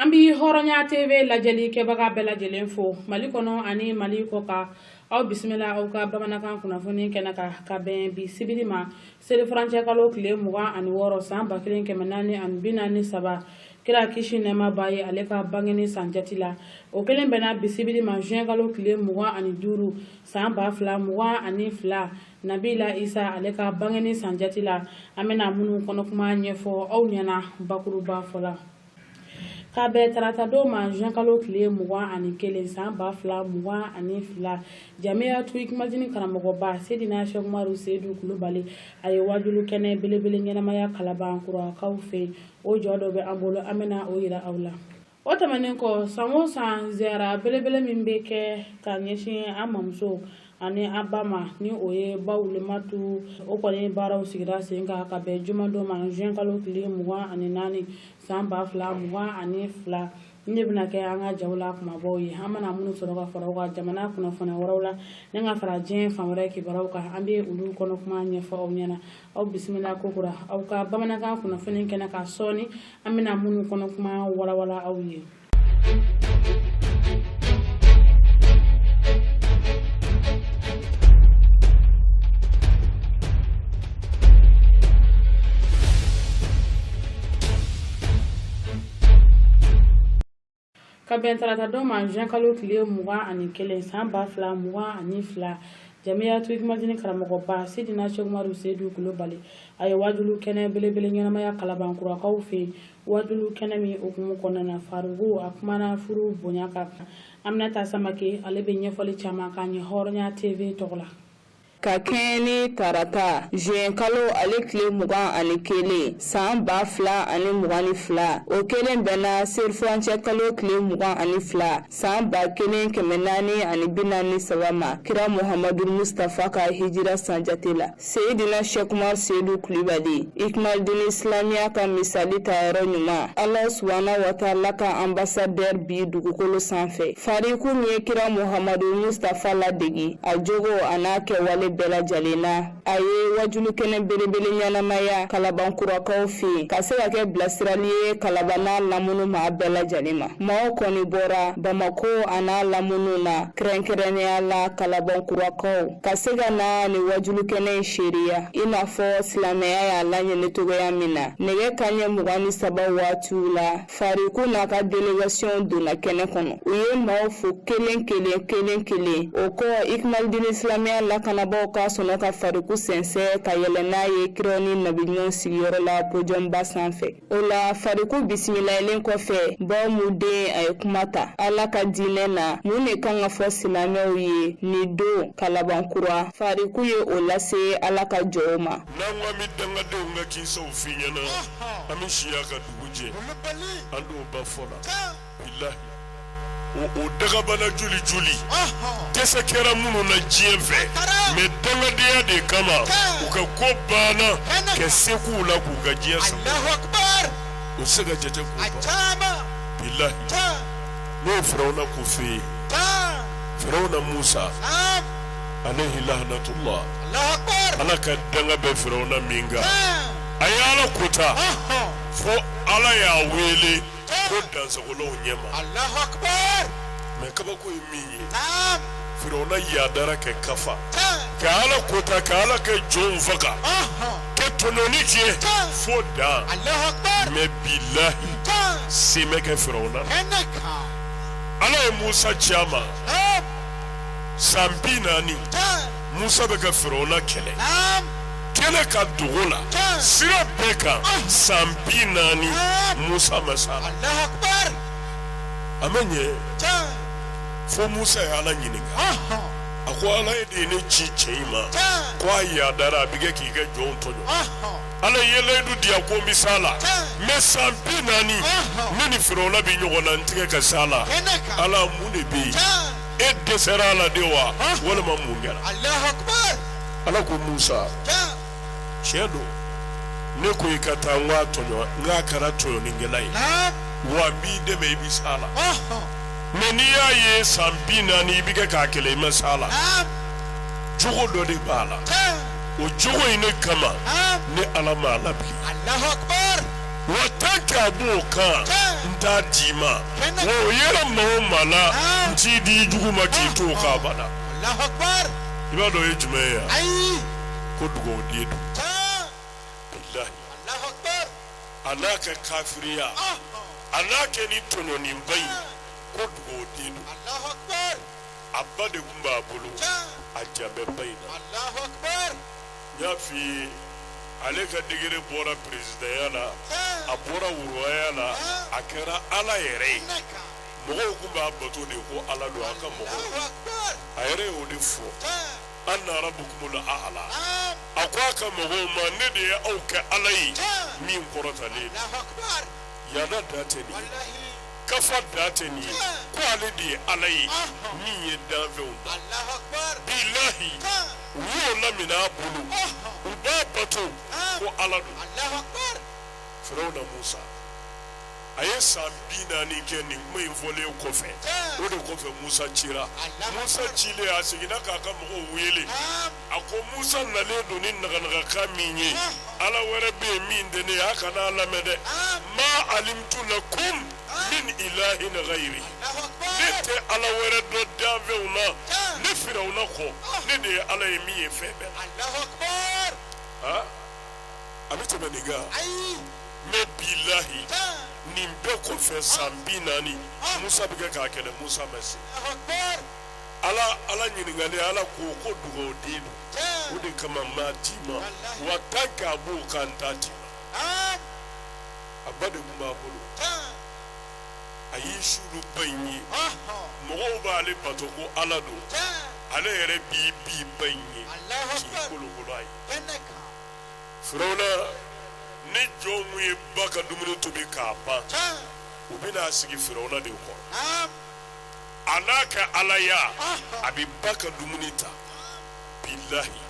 An bɛ Hɔrɔnya TV lajɛli kɛbaga bɛɛ lajɛlen fo Mali kɔnɔ ani Mali kɔkan. Aw bisimila aw ka bamanankan kunnafoni kɛnɛ kan ka bɛn bi sibiri ma seli furancɛ kalo tile 26 san 1443 kira kisi nɛɛma b'a ye ale ka bangeni san jate la. O kelen bɛnna bi sibiri ma juin kalo tile 25 san 2022 Nabila Isa ale ka bangeni san jate la. An bɛna minnu kɔnɔkuma ɲɛfɔ aw ɲɛna bakuruba fɔ la. Ka bɛn taratadon ma juin kalo tile 21 san 2022 Jamiyatu Hikmadini karamɔgɔba Sedina Sɛkumaru Sedu Kulubali a ye wajulu kɛnɛ belebele ɲɛnamaya Kalabankurakaw fɛ. O jɔ dɔ bɛ an bolo, an bɛna o yira aw la. O tɛmɛnen kɔ, san o san ziyara belebele min bɛ kɛ ka ɲɛsin an mamuso ani an ba ma, ni o ye ba Wulematu, o kɔni baaraw sigira sen kan ka bɛn jumadon ma juin kalo tile 24 san 2022. Ne bɛna kɛ an ka jaw la kumabaw ye, an mana minnu sɔrɔ ka fara u ka jamana kunnafoniya wɛrɛw la ni ka fara diɲɛ fan wɛrɛ kibaruyaw kan, an bɛ olu kɔnɔ kuma ɲɛfɔ aw ɲɛna. Aw bisimila kokura aw ka bamanankan kunnafoni kɛnɛ kan sɔɔni, an bɛna minnu kɔnɔ kuma walawala aw ye. Ka bɛn taratadon ma juin kalo tile 21 san 2022 Jamiyatu Hikmadini karamɔgɔba Sidina Sɛkumaru Sedu Kulubali a ye wajulu kɛnɛ belebele ɲɛnamaya Kalabankurakaw fɛ yen. Wajulu kɛnɛ min hukumu kɔnɔna na, Faruku a kumana furu bonya kan. Aminata Samake ale bɛ ɲɛfɔli caman k'an ye Hɔrɔnya TV tɔgɔ la. Ka kɛɲɛ ni tarata juin kalo ale tile 21 san 2022, o kelen bɛnna serifurancɛ kalo tile 22 san 1443 ma kira Muhamadu Mustafa ka hijira sanjate la. Seyidina Sɛkumar Sedu Kulibali, Ikmalidini silamɛya ka misali tayɔrɔ ɲuman, Ala subahana wa taala ka ambassadeur bi dugukolo sanfɛ, Fariku min ye kira Muhamadu Mustafa ladegi a jogo a n'a kɛwale bɛɛ lajɛlen na, a ye wajulu kɛnɛ belebele ɲɛnamaya Kalabankurakaw fɛ yen ka se ka kɛ bilasirali ye Kalaban n'a lamunu maa bɛɛ lajɛlen ma. Maaw kɔni bɔra Bamakɔ a n'a lamunu na, kɛrɛnkɛrɛnnenya la Kalabankurakaw, ka se ka na ni wajulu kɛnɛ in seereya i n'a fɔ silamɛya y'a laɲini cogoya min na. Nɛgɛ kanɲɛ 23 waatiw la, Fariku n'a ka délégation donna kɛnɛ kɔnɔ. U ye maaw fo kelen kelen kelen kelen. O kɔ, Ikmalidini silamɛya lakanabaaw ka sɔnɔ ka Fariku sɛnsɛn ka yɛlɛn n'a ye kiraw ni nabiɲumanw sigiyɔrɔ la podiumba sanfɛ. O la, Fariku bisimilayelen kɔfɛ, Bawu den a ye kuma ta. Ala ka diinɛ na, mun de kan ka fɔ silamɛw ye nin don Kalabankura? Fariku ye o lase Ala ka jɔnw ma. N'an ko an bɛ dangadenw ka kisaw f'i ɲɛna, an bɛ si yan ka dugu jɛ, an t'o ban fɔ la, bilahi o dagabana joli joli dɛsɛ kɛra minnu na diɲɛ fɛ, mais dangadenya de kama u ka ko banna ka se k'u la k'u ka diɲɛ sɔrɔ, o tɛ se ka jate k'o ban, bilahi n'o ye Firawuna ko f'e ye, Firawuna Musa alayhi lahanatullah ala ka danga bɛ firawuna min kan a ye ala kota fo ala y'a wele ko dansagolaw ɲɛma mais kabako ye min ye firawuna yadara kɛ kafa ka ala kota ka ala ka jɔnw faga kɛ tɔɲɔni kɛ fo dan mais bilahi se ma kɛ firawuna ala ye musa ci a ma san 40 musa bɛ ka firawuna kɛlɛ kɛlɛ ka dogo la sira bɛɛ kan san 40 musa ma s'a la a ma ɲɛ fo musa ye ala ɲininka a ko ala e de ye ne ci cɛ in ma ko a yadara a bɛ kɛ k'i ka jɔnw tɔɲɔ ala ye layidu di yan ko n bɛ s'a la mais san 40 ne ni firawuna bɛ ɲɔgɔn na n tɛ ka s'a la ala mun de bɛ yen e dɛsɛra a la de wa walima mun kɛra ala ko musa tiɲɛ don ne ko i ka taa n k'a tɔɲɔ n k'a kɛra tɔɲɔnikɛla ye wa n b'i dɛmɛ i bɛ s'a la mais n'i y'a ye san 40 i bɛ kɛ k'a kɛlɛ i ma s'a la jogo dɔ de b'a la o jogo in ne kama ne ala m'a labila wa tant que a b'o kan. n t'a d'i ma wa o yera maa o maa la n t'i di i jugu ma k'i to o kan abada i b'a dɔn o ye jumɛn ye wa ko dugawuden don bilahi a n'a ka kafiriya a n'a kɛ ni tɔɲɔninba in ko dugawuden don a ba de tun b'a bolo a jan bɛ ba in na n y'a f'i ye ale ka degré bɔra perezidanya la a bɔra roi ya la a kɛra ala yɛrɛ ye mɔgɔw tun b'a bato de ko ala don a ka mɔgɔw a yɛrɛ y'o de fɔ ana rabukumul a'la a ko a ka mɔgɔw ma ne de ye aw kɛ ala ye min kɔrɔtalen yaada da tɛ nin ye kafa da tɛ nin ye ko ale de ye ala ye min ye danfɛnw da bilahi u y'o laminɛ a bolo u b'a bato ko ala don firawuna musa a ye san 40 kɛ nin kuma in fɔlen kɔfɛ o de kɔfɛ musa cira musa cilen a seginna k'a ka mɔgɔw wele a ko musa nalen don ni naganagakan min ye ala wɛrɛ bɛ yen min tɛ ne ye a kana a lamɛn dɛ ma alimtu lakum min ilahin ghayri ne tɛ ala wɛrɛ dɔn danfɛnw na ne firawuna kɔ ne de ye ala ye min ye fɛn bɛɛ la a bɛ tɛmɛ nin kan mais bilahi nin bɛɛ kɔfɛ san 40 musa bɛ kɛ k'a kɛlɛ musa ma se ala ala ɲininkali ala ko ko dugawuden don o de kama n m'a d'i ma wa tant que a b'o kan n t'a d'i ma a ba de tun b'a bolo a y'i suulu ba in ye mɔgɔw b'ale bato ko ala don ale yɛrɛ b'i bi ba in ye k'i kolokolo a ye firawuna ni jɔn mun ye ba ka dumuni tobi k'a ban u bɛna sigi firawuna de kɔrɔ a n'a ka alaya a bɛ ba ka dumuni ta bilahi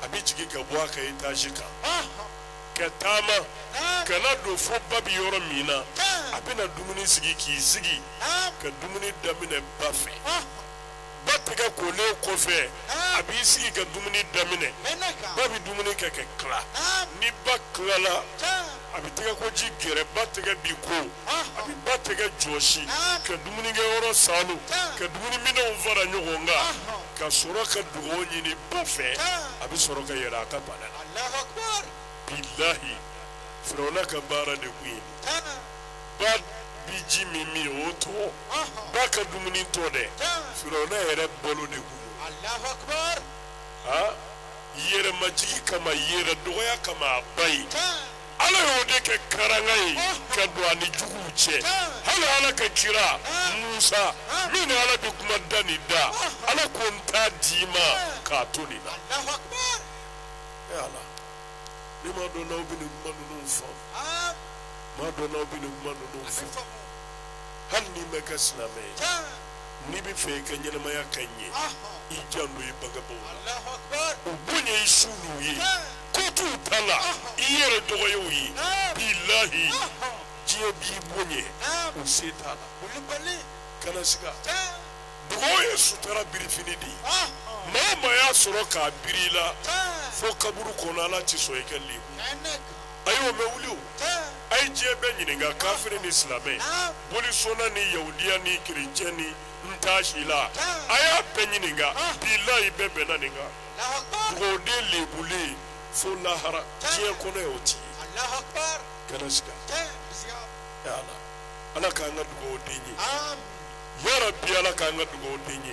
a bɛ jigin ka bɔ a ka étage kan ka taama ka na don fo ba bɛ yɔrɔ min na a bɛna dumuni sigi k'i sigi ka dumuni daminɛ ba fɛ ba tɛgɛ kolen kɔfɛ a b'i sigi ka dumuni daminɛ ba bɛ dumuni kɛ ka tila ni ba tilala a bɛ tɛgɛkoji gɛrɛ ba tɛgɛ bi ko a bɛ ba tɛgɛ jɔsi ka dumunikɛyɔrɔ sanu ka dumuniminɛnw fara ɲɔgɔn kan ka sɔrɔ ka dugawu ɲini ba fɛ a bɛ sɔrɔ ka yɛlɛ a ka palais la bilahi firawuna ka baara de kun ye ba bi ji min min o tɔ ba ka dumuni tɔ dɛ firawuna yɛrɛ balo de kun aa yɛrɛmajigi kama yɛrɛ dɔgɔya kama a ba ye ala y'o de kɛ karanga ye ka don a ni juguw cɛ hali ala ka kira musa min ni ala bɛ kuma da ni da ala ko n t'a d'i ma k'a to nin na e ala ne m'a dɔn n'aw bɛ nin kuma ninnu faamu m'a dɔn n'aw bɛ nin kuma ninnu faamu hali n'i ma kɛ silamɛ ye n'i bɛ fɛ i ka ɲɛnamaya ka ɲɛ i janto i bangebaaw la u bonya i suuluw ye ko t'u ta la i yɛrɛ dɔgɔya u ye bilahi diɲɛ b'i bonya u se t'a la kana siga dugawu ye sutura birifini de ye maa o maa y'a sɔrɔ k'a biri i la fo kaburu kɔnɔ ala tɛ sɔn i ka lebu a y'o mɛn wuli o a ye diɲɛ bɛɛ ɲininka kafiri ni silamɛ bolisɔnna ni yahudiya ni kerecɛn ni n t'a si la a y'a bɛɛ ɲininka bilahi bɛɛ bɛnna nin kan dugawuden lebulen fo lahara diɲɛ kɔnɔ o t'i ye kana siga ala ala k'an ka dugawuden ye yarabi ala k'an ka dugawuden ye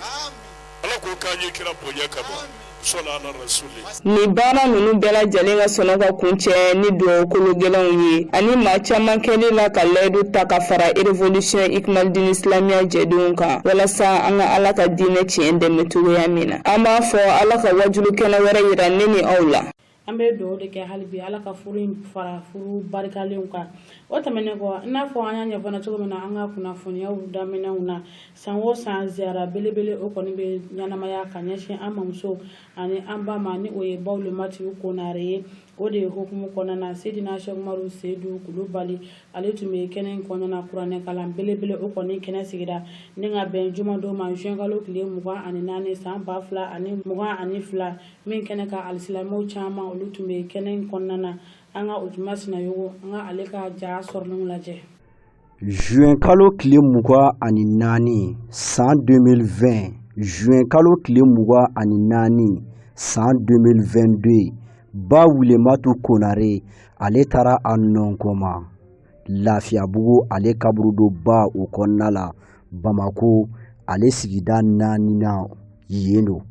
ala k'o k'an ye kira bonya kama sɔla ala rasuli Nin baara ninnu bɛɛ lajɛlen ka sɔnɔ ka kuncɛ ni dugawu kolo gɛlɛnw ye ani maa caman kɛli la ka layidu ta ka fara révolution Ikmalidini Islamiya jɛdenw kan walasa an ka Ala ka diinɛ tiɲɛ dɛmɛ cogoya min na an b'a fɔ Ala ka wajulu kɛnɛ wɛrɛ yira ne ni aw la. An bɛ dugawu de kɛ hali bi Ala ka furu in fara furu barikalenw kan o tɛmɛnen kɔ i n'a fɔ an y'a ɲɛfɔ cogo min na an ka kunnafoniyaw daminɛw na san o san ziyara belebele o kɔni bɛ ɲɛnamaya ka ɲɛsin an mamuso ani an ba ma ni o ye Baw Matiyu Konare ye o de ye hukumu kɔnɔna na Sedina Sɛkumaru Sedu Kulubali ale tun bɛ kɛnɛ in kɔnɔna na kuranɛkalan belebele o kɔni kɛnɛ sigira ni ka bɛn jumadon ma zuwɛnkalo tile 24 san 2022 min kɛnɛ kan alisilamɛw caman olu tun bɛ kɛnɛ in kɔnɔna na an ka Ojuma Sinayogo an ka ale ka ja sɔrɔlenw lajɛ. Juin kalo tile 24 san 2020, juin kalo tile 24 san 2022, ba Wulematu Konare ale taara a nɔnkɔma Lafiyabugu ale kaburudoba o kɔnɔna la Bamako ale sigida naaninan yen don.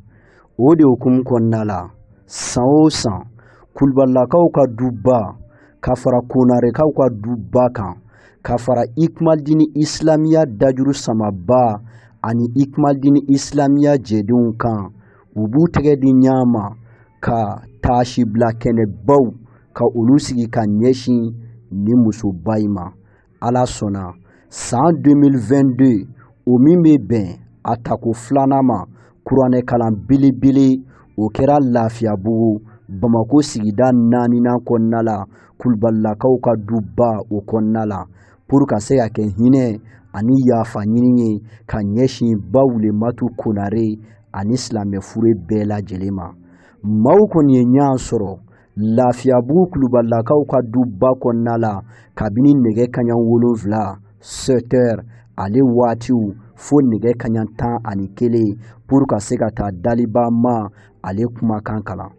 O de hukumu kɔnɔna la san o san Kulubalilakaw ka duba ka fara Konarekaw ka duba kan ka fara Ikumaldini Isilamiya dajuru samaba ani Ikumaldini Isilamiya jɛdenw kan u b'u tɛgɛ di ɲɔgɔn ma ka taasibila kɛnɛbaw ka olu sigi ka ɲɛsin nin musoba in ma. Ala sɔnna san 2022 o min bɛ bɛn a tako filanan ma kuranɛkalan belebele o kɛra Lafiyabugu Bamakɔ sigida naaninan kɔnɔna la Kulubalilakaw ka duba o kɔnɔna la pour ka se ka kɛ hinɛ ani yafa ɲini ye ka ɲɛsin ba Wulematu Konare ani silamɛ fure bɛɛ lajɛlen ma. Maaw kɔni ye ɲɔgɔn sɔrɔ Lafiyabugu Kulubalilakaw ka duba kɔnɔna la kabini nɛgɛ kaɲa wolonwula 7 heures ale waatiw fo nɛgɛ kaɲa 11 pour ka se ka taa daliba ma ale kumakan kalan.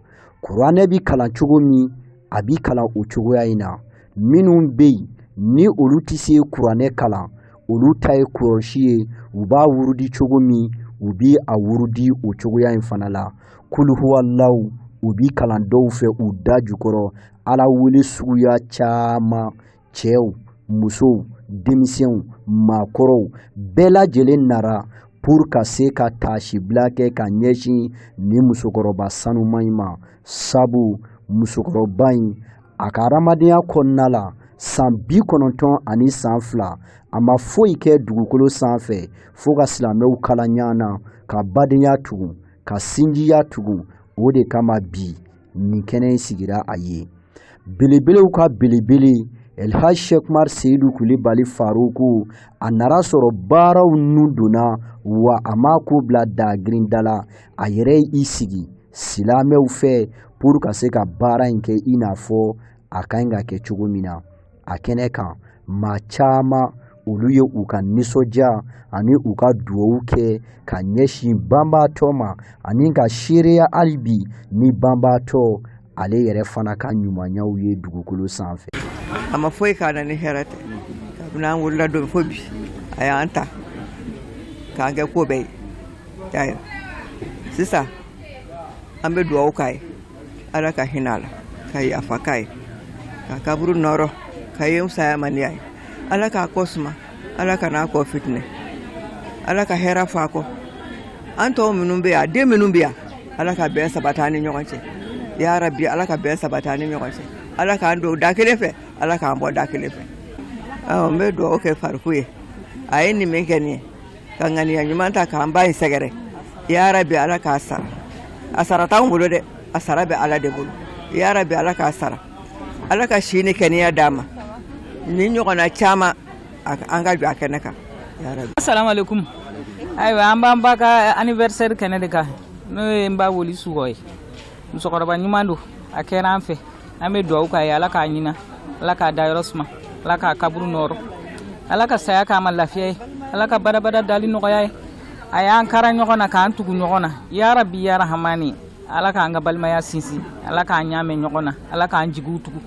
Kuranɛ bi kalan cogo min a bi kalan o cogoya in na. Minnu bɛ yen ni olu tɛ se kuranɛ kalan olu ta ye kɔlɔsi ye u b'a wurudi cogo min u bi a wurudi o cogoya in fana la. Kuluhuwalaw u bi kalan dɔw fɛ u da jukɔrɔ Ala wele suguya caman cɛw musow denmisɛnw maakɔrɔw bɛɛ lajɛlen nara pour ka se ka taasibila kɛ ka ɲɛsin nin musokɔrɔba sanuman in ma sabu musokɔrɔba in a ka hadamadenya kɔnɔna la san 92 san fila a ma foyi kɛ dugukolo sanfɛ fo ka silamɛw kala ɲɔgɔn na ka badenya tugu ka sinjiya tugu. O de kama bi nin kɛnɛ in sigira a ye. Belebelew ka belebele Elhaji Sheikh Umar Seyidu Kulibali Faruku a nana sɔrɔ baaraw nun donna wa a m'a ko bila dagirinda la a yɛrɛ y'i sigi silamɛw fɛ pour ka se ka baara in kɛ i n'a fɔ a ka ɲi ka kɛ cogo min na. A kɛnɛ kan maa caman olu ye u ka nisɔndiya ani u ka duwawu kɛ ka ɲɛsin banbaatɔ ma ani ka seereya hali bi ni banbaatɔ ale yɛrɛ fana ka ɲumanyaw ye dugukolo sanfɛ. A ma foyi k'an na ni hɛrɛ tɛ. Kabini an wolola don fo bi a y'an ta k'an kɛ ko bɛɛ ye. Sisan an bɛ dugawu k'a ye Ala ka hinɛ a la ka yafa k'a ye ka kaburu nɔrɔ ka yen fisaya ma ni a ye. Ala k'a kɔ suma, Ala kan'a kɔ fitinɛ, Ala ka hɛrɛ fɔ a kɔ. An tɔw minnu bɛ yan, den minnu bɛ yan, Ala ka bɛn sabati an ni ɲɔgɔn cɛ. Ya rabi, Ala ka bɛn sabati an ni ɲɔgɔn cɛ. Ala k'an don da kelen fɛ, Ala k'an bɔ da kelen fɛ. Awɔ, n bɛ dugawu kɛ Fariku ye. A ye nin min kɛ nin ye, ka ŋaniya ɲuman ta k'an ba in sɛgɛrɛ. Ya rabi, Ala k'a sara. A sara t'anw bolo dɛ, a sara bɛ Ala de bolo. Ya rabi, Ala k'a sara. Ala ka si ni kɛnɛya d'a ma. Nin ɲɔgɔnna caman an ka jɔ a kɛnɛ kan. Assalamu alaikum. Ayiwa an b'an ba ka anniversaire kɛnɛ de kan n'o ye n ba Woli Sugɔ ye. Musokɔrɔba ɲuman don, a kɛra an fɛ. An bɛ dugawu k'a ye, Ala k'a ɲina, Ala k'a dayɔrɔ suma, Ala k'a kaburu nɔrɔ, Ala ka saya k'a ma lafiya ye, Ala ka badabada dali nɔgɔya ye. A y'an kara ɲɔgɔn na k'an tugu ɲɔgɔn na. Ya rabi ya rahamani, Ala k'an ka balimaya sinsin, Ala k'an ɲa mɛn ɲɔgɔn na, Ala k'an jigiw tugu,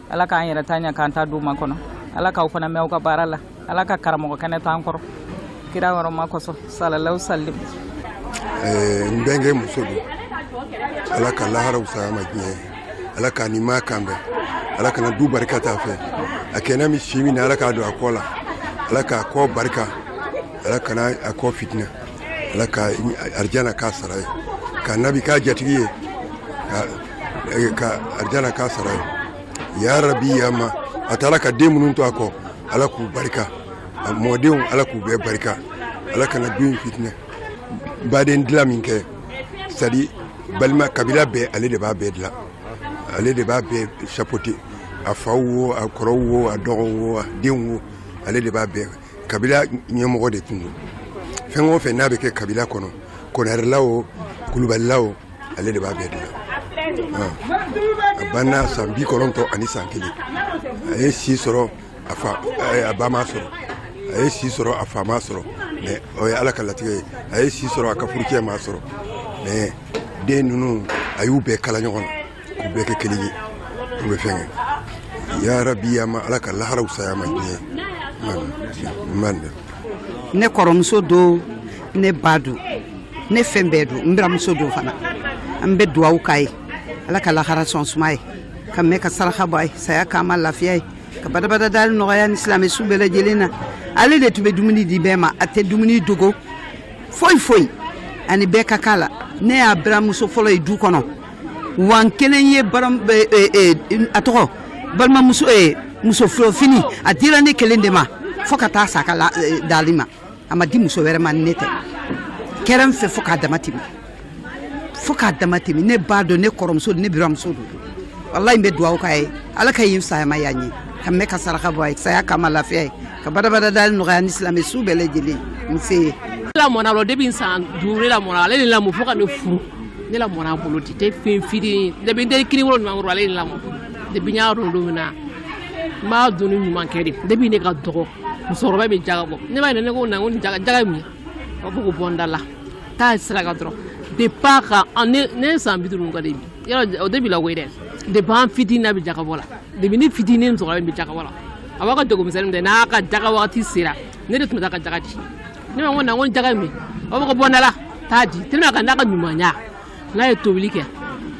Ala k'an yɛrɛ ta ɲa k'an ta don ma kɔnɔ, Ala k'aw fana mɛn aw ka baara la, Ala ka karamɔgɔ kɛnɛ to an kɔrɔ kira hɔrɔma kosɔn salalahu salim. N bɛnkɛ muso don, Ala ka lahara fisaya ma diɲɛ ye, Ala k'a ni maa kan bɛn, Ala kana du barika t'a fɛ, a kɛnɛ min si min na Ala k'a don a kɔ la, Ala k'a kɔ barika, Ala kana a kɔ fitinɛ, Ala ka arijana k'a sara ye, ka nabi k'a jatigi ye, ka arijana k'a sara ye. Ya rabi ya ma a taara ka den minnu to a kɔ, Ala k'u barika, a mɔdenw Ala k'u bɛɛ barika, Ala kana du in fitinɛ. Baden dilan min kɛ, c'est à dire balima kabila bɛɛ, ale de b'a bɛɛ dilan, ale de b'a bɛɛ chapeauter, a faw wo, a kɔrɔw wo, a dɔgɔw wo, a denw wo, ale de b'a bɛɛ kabila ɲɛmɔgɔ de tun don. Fɛn o fɛn n'a bɛ kɛ kabila kɔnɔ, Konarela o, Kulubalila o, ale de b'a bɛɛ dilan. A banna san 91 san kelen, a ye si sɔrɔ, a fa a ba ma sɔrɔ. A ye si sɔrɔ, a fa m'a sɔrɔ, mais o ye Ala ka latigɛ ye. A ye si sɔrɔ, a ka furucɛ m'a sɔrɔ, mais den ninnu, a y'u bɛɛ kala ɲɔgɔn na k'u bɛɛ kɛ kelen ye. U bɛ fɛn kɛ, ya rabi, ya ma, Ala ka lahara fisaya ma diɲɛ man. Ne kɔrɔmuso don, ne ba don, ne fɛn bɛɛ don, n biramuso don fana. An bɛ duwawu k'a ye, Ala ka lahara sɔn suma ye, ka mɛn ka saraka bɔ a ye, saya k'an ma lafiya ye, ka badabada dali nɔgɔya ni silamɛ su bɛɛ lajɛlen na. Ale de tun bɛ dumuni di bɛɛ ma, a tɛ dumuni dogo foyi foyi, ani bɛɛ ka k'a la. Ne y'a biramuso fɔlɔ ye du kɔnɔ wa n kelen ye. A tɔgɔ balimamuso, muso fini, a dira ne kelen de ma fo ka taa sa ka dali ma. A ma di muso wɛrɛ ma ni ne tɛ. Kɛra n fɛ fo k'a dama tɛmɛ, fo k'a dama tɛmɛ. Ne ba don, ne kɔrɔmuso don, ne buramuso don. Walayi, n bɛ dugawu k'a ye, Ala ka yen sayama y'an ye, ka mɛn ka saraka bɔ a ye, saya kama lafiya ye, ka badabada dali nɔgɔya ni silamɛ su bɛɛ lajɛlen. N se. Lamɔna la depuis san 5, ne lamɔna, ale de lamɔ fo ka ne furu. Ne lamɔna a bolo ten tɛ fɛn fitinin. Depuis n tɛ kini bolo ɲuman kɔrɔ, ale de lamɔ. Depuis n y'a dɔn don min na, n b'a dɔn ni ɲuman kɛ de. Depuis ne ka dɔgɔ, musokɔrɔba bɛ jaga bɔ, ne b'a ɲininka, ne ko na ko nin jaga jaga ye mun ye? A b'a fɔ ko bɔ n da la, taa sira kan dɔrɔn. Depuis a ka ne ne san 50 ka de bi yɔrɔ o de bi la koyi dɛ. Depuis an fitinin a bɛ jaga bɔ la. Depuis ne fitinin, musokɔrɔba bɛ jaga bɔ la, a b'a ka jagomisɛnnin min n'a ka jaga wagati sera, ne de tun bɛ taa ka jaga di. Ne ma ko na ko nin jaga ye mun ye? A b'a fɔ ko bɔ n da la, taa di. Tellement ka n'a ka ɲumanya, n'a ye tobili kɛ,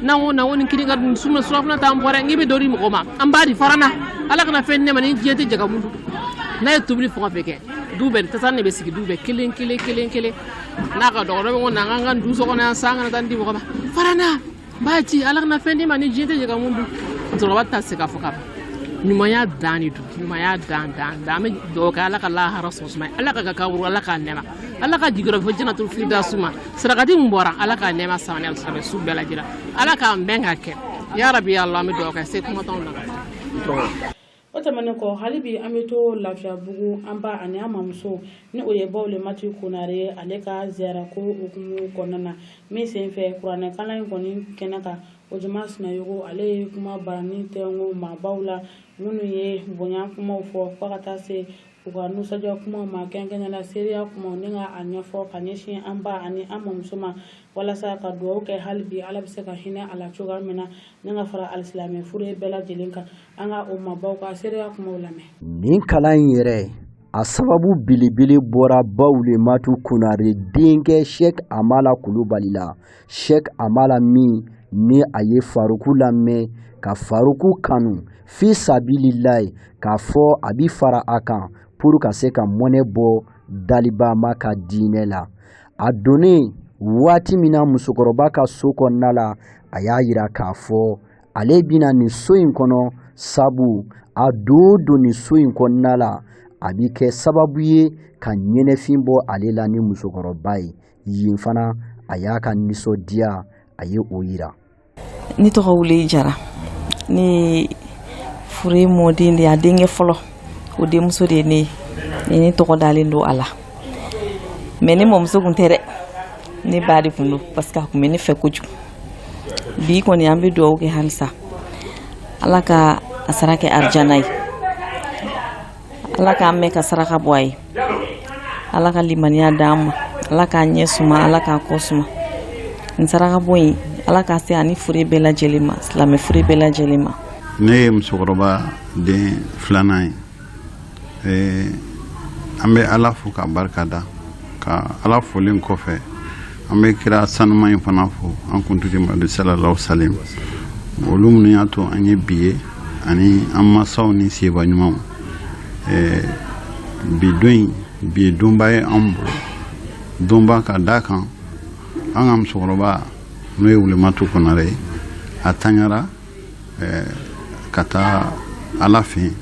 n'an ko na ko nin kini ka dun suma, surafana t'an bɔ dɛ, n'i bɛ dɔ di mɔgɔ ma, an b'a di fara na, Ala kana fɛn di ne ma ni diɲɛ tɛ jaga mun dun. N'a ye tobili fɛn o fɛn kɛ, du bɛɛ tasa de bɛ sigi, du bɛɛ kelen kelen kelen kelen. N'a ka dɔgɔ, dɔ bɛ ko na an ka du so kɔnɔ yan sa, an kana taa di mɔgɔ ma, fara na, n b'a ci, Ala kana fɛn di ma ni diɲɛ tɛ jaga mun dun. Musokɔrɔba tɛ se k'a fɔ ka ban. Ɲumanya dan de don, ɲumanya dan dan dan. An bɛ dugawu kɛ, Ala ka lahara sɔn suma, Ala ka kaburu, Ala k'a nɛɛma, Ala ka jigiyɔrɔ fo janatul firdausi ma. Sarakati min bɔra, Ala k'a nɛɛma sabani alisilamɛ su bɛɛ lajɛlen, Ala k'an bɛn ka kɛ, ya rabi ya Allah. An bɛ dugawu kɛ, se kuma t'anw na. O tɛmɛnen kɔ, hali bi an bɛ to Lafiyabugu, an ba ani an mamuso ni o ye Bawulemati Konare ye, ale ka ziyarako hukumu kɔnɔna na, min sen fɛ kuranɛkalan in kɔni kɛnɛ kan, o jama Sinayogo, ale ye kuma barani tɛnko maabaw la minnu ye bonya kumaw fɔ, fo ka taa se u ka nisɔndiya kumaw ma, kɛrɛnkɛrɛnnenya la seereya kumaw, ni ka a ɲɛfɔ ka ɲɛsin an ba ani an mamuso ma, walasa ka dugawu kɛ hali bi Ala bɛ se ka hinɛ a la cogoya min na, ni ka fara alisilamɛ furu bɛɛ lajɛlen kan. An ka o maabaw ka seereya kumaw lamɛn. Nin kalan in yɛrɛ, a sababu belebele bɔra Bawulematu Konare denkɛ Sheikh Amala Kulubali la. Sheikh Amala min ni a ye Faruku lamɛn ka Faruku kanu fi sabililayi, k'a fɔ a bi fara a kan pour ka se ka mɔnɛ bɔ dalibama ka diinɛ la. A donnen waati min na musokɔrɔba ka so kɔnɔna la, a y'a yira k'a fɔ ale bɛna nin so in kɔnɔ, sabu a don o don nin so in kɔnɔna la, a bɛ kɛ sababu ye ka ɲɛnɛfin bɔ ale la ni musokɔrɔba ye. Yen fana, a y'a ka nisɔndiya, a ye o yira. Ne tɔgɔ Wule Jara. Ne ye fure mɔden de ye, a denkɛ fɔlɔ, o denmuso de ye ne ye. Ni ne tɔgɔ dalen don a la, mais ne mɔmuso kun tɛ dɛ, ne ba de kun don, parce que a kun bɛ ne fɛ kojugu. Bi kɔni, an bɛ dugawu kɛ halisa, Ala ka a sara kɛ arijana ye, Ala k'an mɛn ka saraka bɔ a ye, Ala ka limaniya d'an ma, Ala k'a ɲɛ suma, Ala k'a kɔ suma. Nin saraka bɔ in, Ala k'a se ani fure bɛɛ lajɛlen ma, silamɛ fure bɛɛ lajɛlen ma. Ne ye musokɔrɔba den filanan ye. An bɛ Ala fo ka barika da. Ka Ala folen kɔfɛ, an bɛ kira sanuma in fana fo, an kuntigi Mamadu salalahu salim, olu minnu y'a to an ye bi ye, ani an masaw ni seba ɲumanw. Bi don in, bi ye donba ye anw bolo, donba ka da kan an ka musokɔrɔba, n'o ye Wulematu Konare ye, a taɲara ka taa Ala fɛ yen,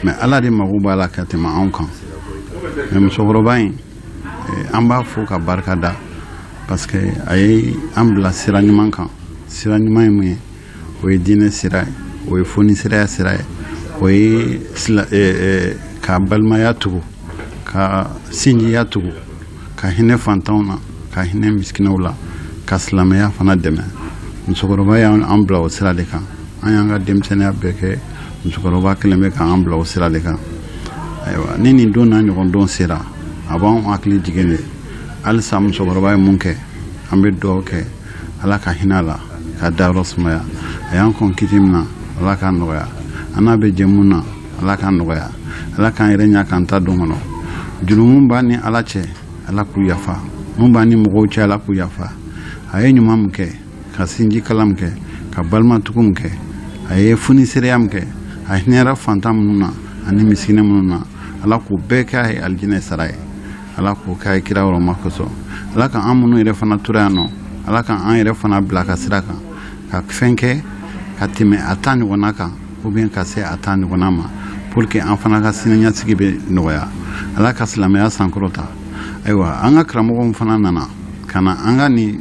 mais Ala de mago b'a la ka tɛmɛ anw kan. Mais musokɔrɔba in, an b'a fo ka barika da, parce que a ye an bila sira ɲuman kan. Sira ɲuman ye mun ye? O ye diinɛ sira ye, o ye fonisiraya sira ye, o ye ka balimaya tugu, ka sinjiya tugu, ka hinɛ fantanw na, ka hinɛ misikinaw la, ka silamɛya fana dɛmɛ. Musokɔrɔba y'an bila o sira de kan. An y'an ka denmisɛnninya bɛɛ kɛ, musokɔrɔba kelen bɛ k'an bila o sira de kan. Ayiwa, ni nin don n'a ɲɔgɔn don sera, a b'anw hakili jigin de halisa musokɔrɔba ye mun kɛ. An bɛ dugawu kɛ, Ala ka hinɛ a la, ka dayɔrɔ sumaya. A y'an kɔn kiti min na, Ala k'a nɔgɔya. An n'a bɛ jɛ mun na, Ala k'a nɔgɔya. Ala k'an yɛrɛ ɲa k'an ta don kɔnɔ. Jurumu b'an ni Ala cɛ, Ala k'u yafa. Mun b'an ni mɔgɔw cɛ, Ala k'u yafa. A ye ɲuman min kɛ, ka sinji kala min kɛ, ka balimatugu min kɛ, a ye fonisereya min kɛ, a hinɛra fantan minnu na ani misikina minnu na, Ala k'o bɛɛ kɛ a ye alijinɛ sara ye. Ala k'o k'a ye kira hɔrɔma kosɔn. Ala ka an minnu yɛrɛ fana tora yan nɔ, Ala ka an yɛrɛ fana bila ka sira kan, ka fɛn kɛ ka tɛmɛ a ta ɲɔgɔnna kan, ou bien ka se a ta ɲɔgɔnna ma, pour que an fana ka siniɲɛsigi bɛ nɔgɔya. Ala ka silamɛya sankɔrɔta. Ayiwa, an ka karamɔgɔw fana nana ka na an ka nin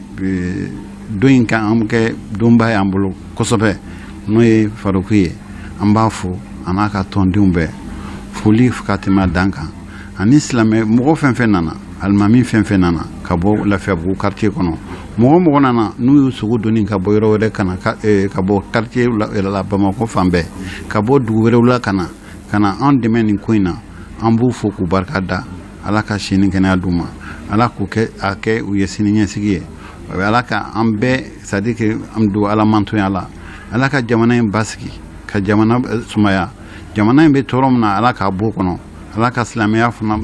don in kan, an kɛ donba ye an bolo kosɛbɛ, n'o ye Faruku ye. An b'a fo, a n'a ka tɔndenw bɛɛ, foli ka tɛmɛ a dan kan. Ani silamɛ mɔgɔ fɛn fɛn nana, alimami fɛn fɛn nana ka bɔ Lafiyabugu quartier kɔnɔ, mɔgɔ mɔgɔ nana n'u y'u sogo doni ka bɔ yɔrɔ wɛrɛ ka na, ka bɔ quartier la, Bamakɔ fan bɛɛ, ka bɔ dugu wɛrɛw la, ka na an dɛmɛ nin ko in na, an b'u fo k'u barika da. Ala ka si ni kɛnɛya d'u ma. Ala k'u kɛ a kɛ u ye sini ɲɛsigi ye. Ala ka an bɛɛ, c'est à dire que an don Ala mantonya la. Ala ka jamana in basigi, ka jamana sumaya. Jamana in bɛ tɔɔrɔ min na, Ala k'a bɔ kɔnɔ. Ala ka silamɛya fana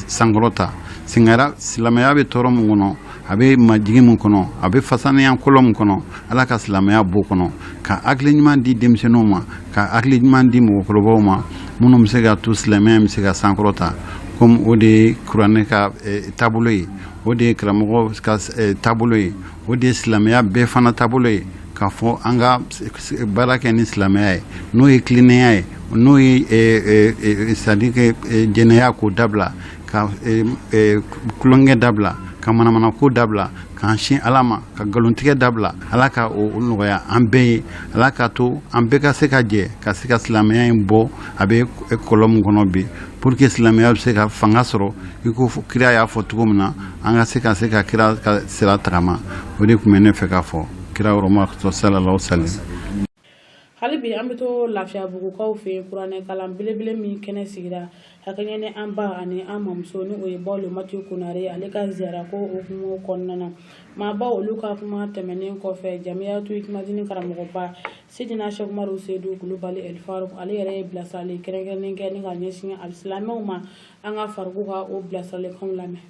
sankɔrɔta. Silamɛya bɛ tɔɔrɔ min kɔnɔ, a bɛ majigi min kɔnɔ, a bɛ fasaniya kɔlɔn min kɔnɔ, Ala ka silamɛya b'o kɔnɔ, ka hakili ɲuman di denmisɛnninw ma, ka hakili ɲuman di mɔgɔkɔrɔbaw ma, minnu bɛ se ka to silamɛya bɛ se ka sankɔrɔta, komi o de ye kuranɛ ka taabolo ye, o de ye karamɔgɔ ka taabolo ye, o de ye silamɛya bɛɛ fana taabolo ye, k'a fɔ an ka baara kɛ ni silamɛya ye, n'o ye tilennenya ye, n'o ye, c'est à dire que jɛnɛya k'o dabila, ka tulonkɛ dabila, ka manamanako dabila, k'an sin Ala ma, ka nkalontigɛ dabila. Ala ka o nɔgɔya an bɛɛ ye. Ala ka to an bɛɛ ka se ka jɛ ka se ka silamɛya in bɔ a bɛ kɔlɔn min kɔnɔ bi, pour que silamɛya bɛ se ka fanga sɔrɔ i ko kira y'a fɔ cogo min na, an ka se ka kira ka sira tagama. O de tun bɛ ne fɛ k'a fɔ kira hɔrɔma sallallahu salim. Hali bi an bɛ to Lafiyabugukaw fɛ yen. Kuranɛ kalan belebele min kɛnɛ sigira ka kɛɲɛ ni an ba ani an mamuso, ni o ye Ba Matu Konare, ale ka ziyara ko hukumu kɔnɔna na, maabaw olu ka kuma tɛmɛnen kɔfɛ, Jamiyatu Ikumadini karamɔgɔba Sidina Sɛkumaru Sedu Kulubali Elifaru, ale yɛrɛ ye bilasirali kɛrɛnkɛrɛnnen kɛ ni ka ɲɛsin alisilamɛw ma. An ka Faruku ka o bilasiralikanw lamɛn.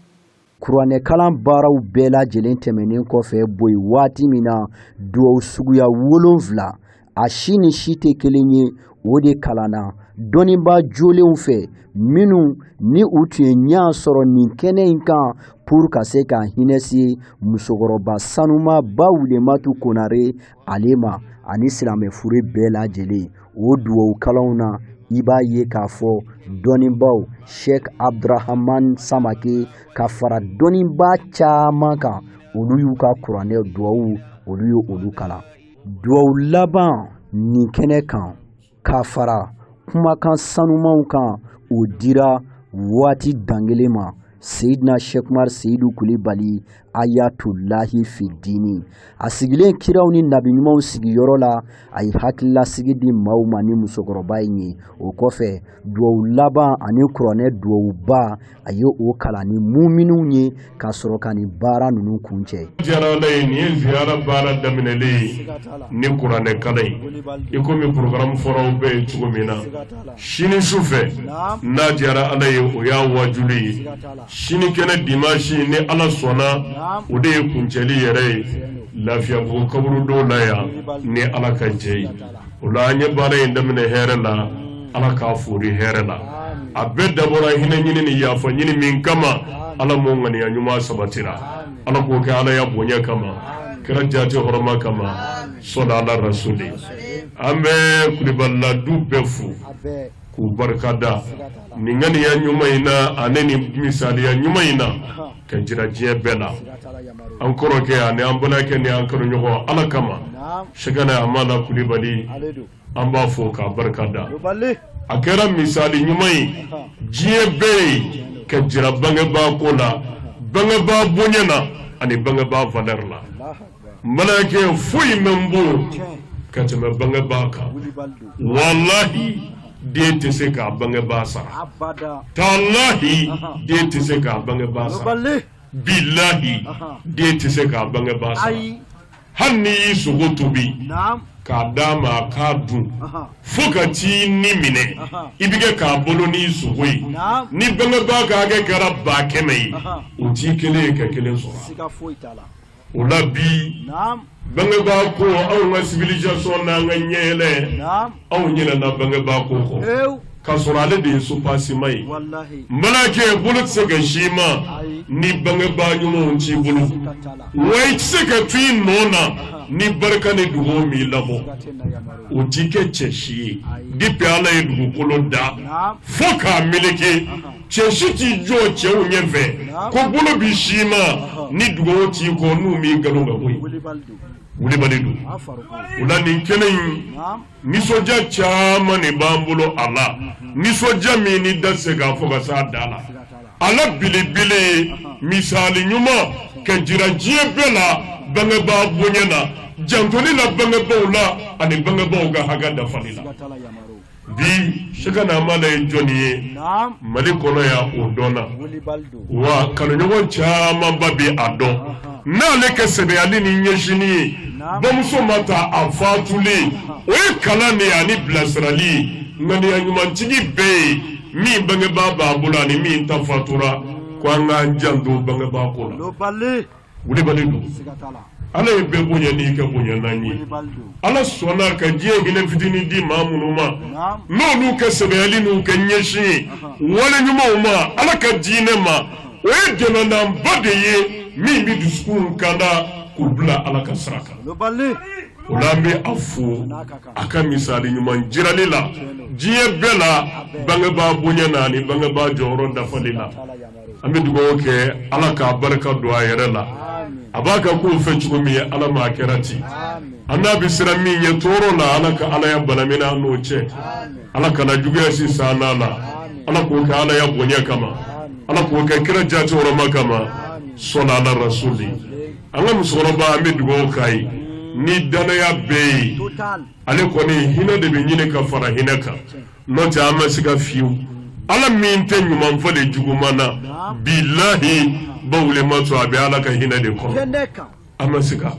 Kuranɛkalan baaraw bɛɛ lajɛlen tɛmɛnen kɔfɛ boyi waati min na, duwawu suguya 7, a si ni si tɛ kelen ye, o de kalanna dɔnnibaa jolenw fɛ, minnu ni u tun ye ɲɛ sɔrɔ nin kɛnɛ in kan pour ka se ka hinɛ se musokɔrɔba sanuma Ba Wulematu Konare ale ma ani silamɛ fure bɛɛ lajɛlen. O duwawu kalanw na, i b'a ye k'a fɔ dɔnnibaaw Sheikh Abdurahaman Samake ka fara dɔnnibaa caman kan, olu y'u ka kuranɛ duwawu, olu ye olu kalan. Duwawu laban nin kɛnɛ kan, ka fara kumakan sanumanw kan, o dira waati dankelen ma Seyidina Sɛkumar Seyidu Kulibali Ayatulahi Fidini. A sigilen kiraw ni nabi ɲumanw sigiyɔrɔ la, a ye hakililasigi di maaw ma ni musokɔrɔba in ye. O kɔfɛ, duwawu laban ani kuranɛ duwawuba, a ye o kalan ni muminw ye ka sɔrɔ ka nin baara ninnu kuncɛ. Diyara Ala ye, nin ye ziyara baara daminɛlen ye ni kuranɛ kalan ye, i komi programme fɔra aw bɛɛ ye cogo min na. Sini su fɛ, n'a diyara Ala ye, o y'a wajuli ye. Sini kɛnɛ dimanche, ni Ala sɔnna, o de ye kuncɛli yɛrɛ ye Lafiyabugu kaburudo la yan, ni Ala ka jɛ ye. O la an ye baara in daminɛ hɛrɛ la, Ala k'a fori hɛrɛ la. A bɛɛ dabɔra hinɛ ɲini ni yafa ɲini min kama, Ala m'o ŋaniya ɲuman sabatira. Ala k'o kɛ Ala ya bonya kama, kira jati hɔrɔma kama, sɔli ala rasuli. An bɛ Kulibalila du bɛɛ fo k'u barikada nin ŋaniya ɲuman in na ani nin misaliya ɲuman in na ka jira diɲɛ bɛɛ la. An kɔrɔkɛ ani an balimakɛ ni an kanuɲɔgɔn Ala kama, Sɛkɛnɛ Amala Kulibali, an b'a fo k'a barika da. A kɛra misali ɲuman ye diɲɛ bɛɛ ye ka jira bangebaa ko la, bangebaa bonya na ani bangebaa valeur la. N balimakɛ, foyi man bon ka tɛmɛ bangebaa kan. Walahi, Den tɛ se k'a bangebaa sara, talahi den tɛ se k'a bangebaa sara, bilahi den tɛ se k'a bangebaa sara. Hali n'i y'i sogo tobi k'a d'a ma a k'a dun fo ka t'i ni minɛ, i bɛ kɛ k'a balo n'i sogo ye. Ni bangebaa ka hakɛ kɛra 100 000 ye, o t'i kelen ye ka kelen sɔrɔ. O la bi bangebaa ko, anw ka civilisation n'an ka ɲɛyɛlɛ, anw ɲinɛna bangebaa ko kɔ, k'a sɔrɔ ale de ye soubassement ye. N balimakɛ, bolo tɛ se ka sin i ma ni bangebaa ɲumanw t'i bolo, wa i tɛ se ka to i nɔ na ni barika ni dugawu m'i labɔ. O t'i kɛ cɛ si ye. Depuis Ala ye dugukolo da fo k'a meleke, cɛ si t'i jɔ cɛw ɲɛfɛ ko bolo bi sin i ma ni dugawu t'i kɔ, n'u m'i nkalon ka bɔ yen. Wulibali don. O la nin kɛnɛ in, nisɔndiya caman de b'an bolo a la, nisɔndiya min ni da tɛ se k'a fɔ ka s'a dan na. A la belebele, misali ɲuman ka jira diɲɛ bɛɛ la bangebaa bonya na, jantoli la bangebaaw la, ani bangebaaw ka hakɛ dafali la. Bi Sɛkɛna Hamala ye jɔnni ye Mali kɔnɔ yan, o dɔnna, wa kanuɲɔgɔn camanba bɛ a dɔn n'ale ka sɛbɛyali ni ɲɛsinni ye bamuso ma ta a fatulen. O ye kalan de ye ani bilasirali ye ŋaniya ɲumantigi bɛɛ ye, min bangebaa b'a bolo ani min ta fatura, ko an k'an janto bangebaa ko la. Wulibali don. Ala ye bɛɛ bonya n'i ka bonyalan ye. Ala sɔnna ka diɲɛ hinɛ fitinin di maa minnu ma, n'olu ka sɛbɛyali n'u ka ɲɛsin ye wale ɲumanw ma, Ala ka diinɛ ma, o ye dɛmɛnanba de ye min bɛ dusukun kanda k'u bila Ala ka sira kan. O la an bɛ a fo a ka misali ɲuman jirali la diɲɛ bɛɛ la bangebaa bonya na ani bangebaa jɔyɔrɔ dafali la. An bɛ dugawu kɛ Ala k'a barika don a yɛrɛ la. A b'a ka kow fɛ cogo min, Ala m'a kɛra ten. An n'a bɛ siran min ɲɛ tɔɔrɔ la, Ala ka Alaya balamina an n'o cɛ. Ala kana juguya sisan n'a la. Ala k'o kɛ Alaya bonya kama, Ala k'o kɛ kira jati hɔrɔma kama, sɔli ala rasuli. An ka musokɔrɔba, an bɛ dugawu k'a ye ni danaya bɛɛ ye. Ale kɔni hinɛ de bɛ ɲini ka fara hinɛ kan, n'o tɛ an ma siga fiyewu. Ala min tɛ ɲuman falen juguman na, bilahi, ba Wulematu, a bɛ Ala ka hinɛ de kɔnɔ. An ma siga.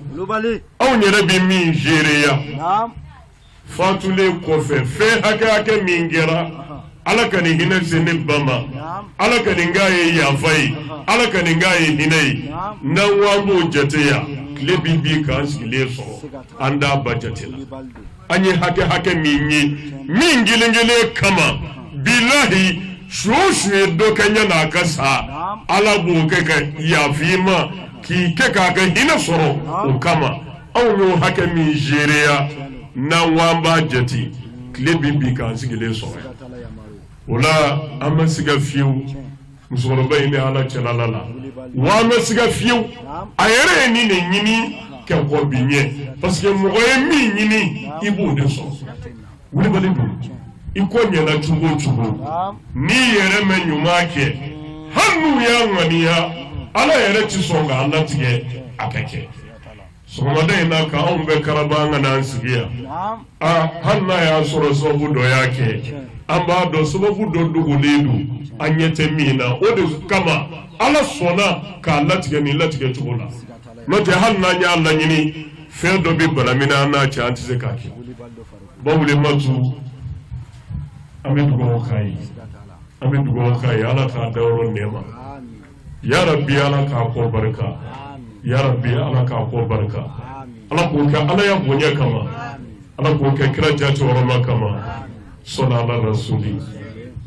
Anw yɛrɛ bɛ min seereya fatulen kɔfɛ, fɛn hakɛ hakɛ min kɛra, Ala ka nin hinɛ se ne ba ma, Ala ka nin k'a ye yafa ye, Ala ka nin k'a ye hinɛ ye, n'an ko an b'o jate yan, tile bi bi k'an sigilen sɔrɔ, an t'a ba jate la. An ye hakɛ hakɛ min ye min kelen kelen kama, bilahi, su o su ye dɔ kɛ ɲan'a ka sa, Ala b'o kɛ ka yafa i ma, k'i kɛ k'a ka hinɛ sɔrɔ o kama. Anw y'o hakɛ min seereya, n'an ko an b'a jate, tile bi bi k'an sigilen sɔrɔ yan. O la an ma siga fiyewu musokɔrɔba in ni Ala cɛla la, wa an ma siga fiyewu a yɛrɛ ye nin de ɲini ka kɔn bi ɲɛ, parce que mɔgɔ ye min ɲini, i b'o de sɔrɔ. Wulibali don. I ko ɲɛna cogo o cogo, n'i yɛrɛ ma ɲuman kɛ, hali n'u y'a ŋaniya, Ala yɛrɛ tɛ sɔn k'a latigɛ a ka kɛ. Sɔgɔmada in na, ka anw bɛɛ karaba an ka n'an sigi yan, aa, hali n'a y'a sɔrɔ sababu dɔ y'a kɛ, an b'a dɔn sababu dɔ dogolen don an ɲɛ tɛ min na. O de kama Ala sɔnna k'a latigɛ nin latigɛ cogo la. N'o tɛ, hali n'an y'a laɲini, fɛn dɔ bɛ balamina an n'a cɛ, an tɛ se k'a kɛ. Ba Wulematu, an bɛ dugawu k'a ye, an bɛ dugawu k'a ye, Ala k'a dayɔrɔ nɛɛma. Ya Rabbi, Ala k'a kɔ barika. Ya Rabbi, Ala k'a kɔ barika. Ala k'o kɛ Ala ya bonya kama, Ala k'o kɛ kira jati hɔrɔma kama, sɔli ala rasuli.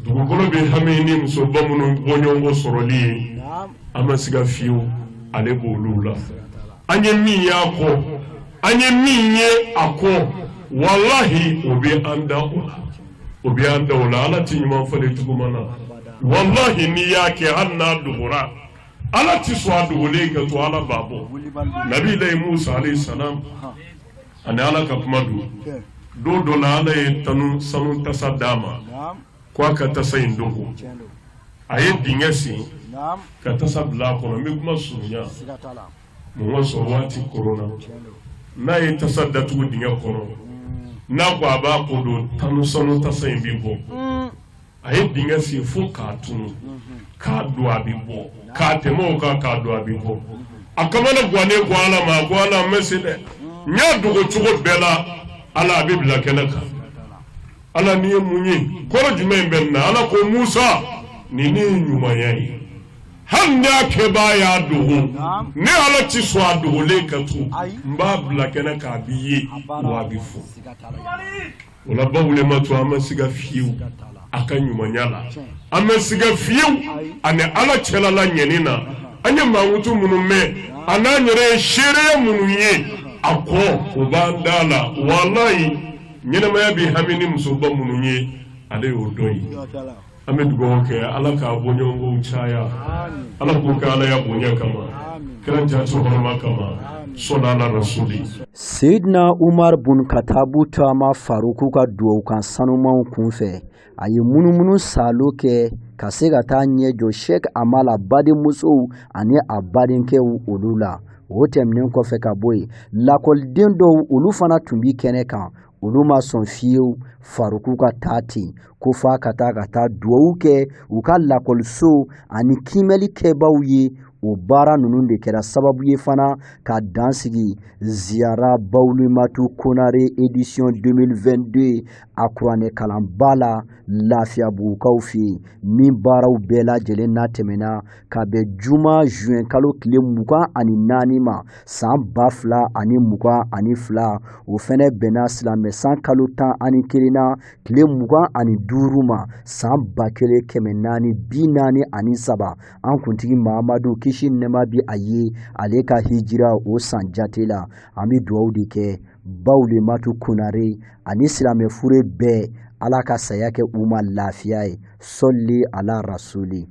Dugukolo bɛ hami ni musoba minnu bɔɲɔgɔnko sɔrɔli ye, an ma siga fiyewu ale b'olu la. An ye min y'a kɔ, an ye min ye a kɔ, walahi, o bɛ an da o la, o bɛ an da o la. Ala tɛ ɲuman falen juguman na. Walahi, n'i y'a kɛ, hali n'a dogora, Ala tɛ sɔn a dogolen ka to, Ala b'a bɔ. Nabilayi Musa alayhi salam, ani Ala ka kuma don. Don dɔ la, Ala ye tanu sanu tasa d'a ma ko a ka tasa in dogo. A ye dingɛ sen ka tasa bila a kɔnɔ. N bɛ kuma surunya mun ka sɔrɔ waati koronna. N'a ye tasa datugu dingɛ kɔnɔ. N'a ko a b'a ko don tanu sanu tasa in bɛ bɔ. A ye dingɛ sen fo k'a tunu, k'a don a bɛ bɔ, k'a tɛmɛ o kan k'a don a bɛ bɔ. A kamana gannen ko Ala ma, a ko Ala n bɛ se dɛ, n y'a dogo cogo bɛɛ la, Ala a bɛ bila kɛnɛ kan. Ala nin ye mun ye, kɔrɔ jumɛn bɛ nin na? Ala ko Musa, nin ne ye ɲumanya ye, hali n'a kɛbaa y'a dogo, ne Ala ti sɔn a dogolen ka to, n b'a bila kɛnɛ kan, a bɛ ye wa a bɛ fɔ. O la ba Wulematu, an ma siga fiyewu a ka ɲumanya la, an ma siga fiyewu ani Ala cɛla la ɲɛni na. An ye mankutu minnu mɛn a n'an yɛrɛ ye seereya minnu ye a kɔ, o b'an da la. Walayi, ɲɛnamaya bɛ hami ni musoba minnu ye, ale y'o dɔ ye. An bɛ dugawu kɛ Ala k'a bɔɲɔgɔnkow caya, Ala k'o kɛ Ala ya bonya kama, kira jati hɔrɔma kama, sɔli ala rasuli. Seyidina Umar bun Katabu taama Faruku ka duwawukan sanumanw kunfɛ, a ye munumunu saalo kɛ ka se ka taa ɲɛ jɔ Sheikh Amala badenmusow ani a badenkɛw olu la. O tɛmɛnen kɔfɛ ka bɔ yen, lakɔliden dɔw olu fana tun bi kɛnɛ kan, olu ma sɔn fiyewu Faruku ka taa ten, ko f'a ka taa ka taa duwawu kɛ u ka lakɔliso ani kiimɛli kɛbaaw ye. O baara ninnu de kɛra sababu ye fana ka dan sigi ziyara Bawulimatu Konare édition 2022 a kuranɛ kalanba la Lafiyabugukaw fɛ yen, min baaraw bɛɛ lajɛlen na tɛmɛna ka bɛn juma juin kalo tile 24 ma san 2022. O fɛnɛ bɛnna silamɛ san kalo 11 na tile 25 ma san 1443, an kuntigi Mahamadu kisi nɛma bi a ye, ale ka hijira o san jate la. An bɛ dugawu de kɛ Bawulematu Konare ani silamɛ fure bɛɛ, Ala ka saya kɛ u ma lafiya ye. Sɔli ala rasuli.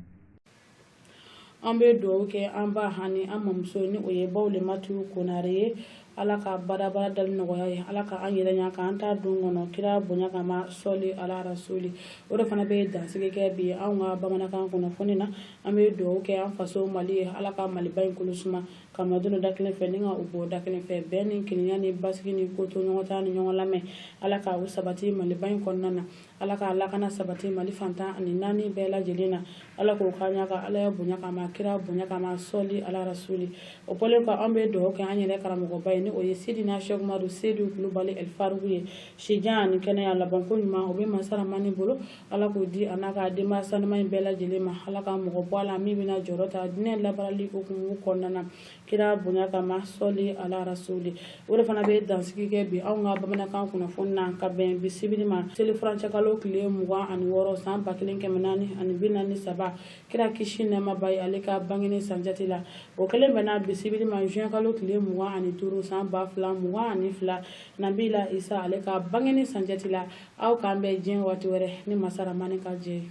An bɛ dugawu kɛ an ba ani an mamuso ni o ye Bawulematu Konare ye, Ala ka badabada dali nɔgɔya ye, Ala ka an yɛrɛ ɲa k'an ta don kɔnɔ kira bonya kama, sɔli ala rasuli. O de fana bɛ dansigi kɛ bi anw ka bamanankan kunnafoni na. An bɛ dugawu kɛ an faso Mali ye, Ala ka Maliba in kolo suma ka madon da kelen fɛ ni ka u bɔ da kelen fɛ, bɛn ni kelenya ni basigi ni ko to ɲɔgɔn ta ni ɲɔgɔn lamɛn, Ala ka u sabati Maliba in kɔnɔna na. Ala ka lakana sabati Mali fantan ani naani bɛɛ lajɛlen na. Ala k'o k'an ɲa ka Ala ya bonya kama, kira bonya kama, sɔli ala rasuli. O bɔlen kɔ, an bɛ dugawu kɛ an yɛrɛ karamɔgɔba ye ni o ye Sidina Cheikh Umaru Sedu Kulubali El Faruku ye, sijan ani kɛnɛya labanko ɲuman o bɛ masa Ramani bolo, Ala k'o di a n'a ka denbaya sanuman in bɛɛ lajɛlen ma. Ala ka mɔgɔ bɔ a la min bɛna jɔyɔrɔ ta diinɛ labaarali hukumu kɔnɔna na, kira bonya kama, sɔli ala rasuli. O de fana bɛ dansigi kɛ bi anw ka bamanankan kunnafoni na ka bɛn bi sibiri ma, seli furancɛ kalo tile 26 san 1443, kira kisi nɛɛma b'a ye, ale ka bangeni sanjati la. O kelen bɛnna bi sibiri ma juin kalo tile 25 san 2022, nabila Isa ale ka bangeni sanjati la. Aw k'an bɛn diɲɛ waati wɛrɛ ni masa Ramani ka jɛ ye.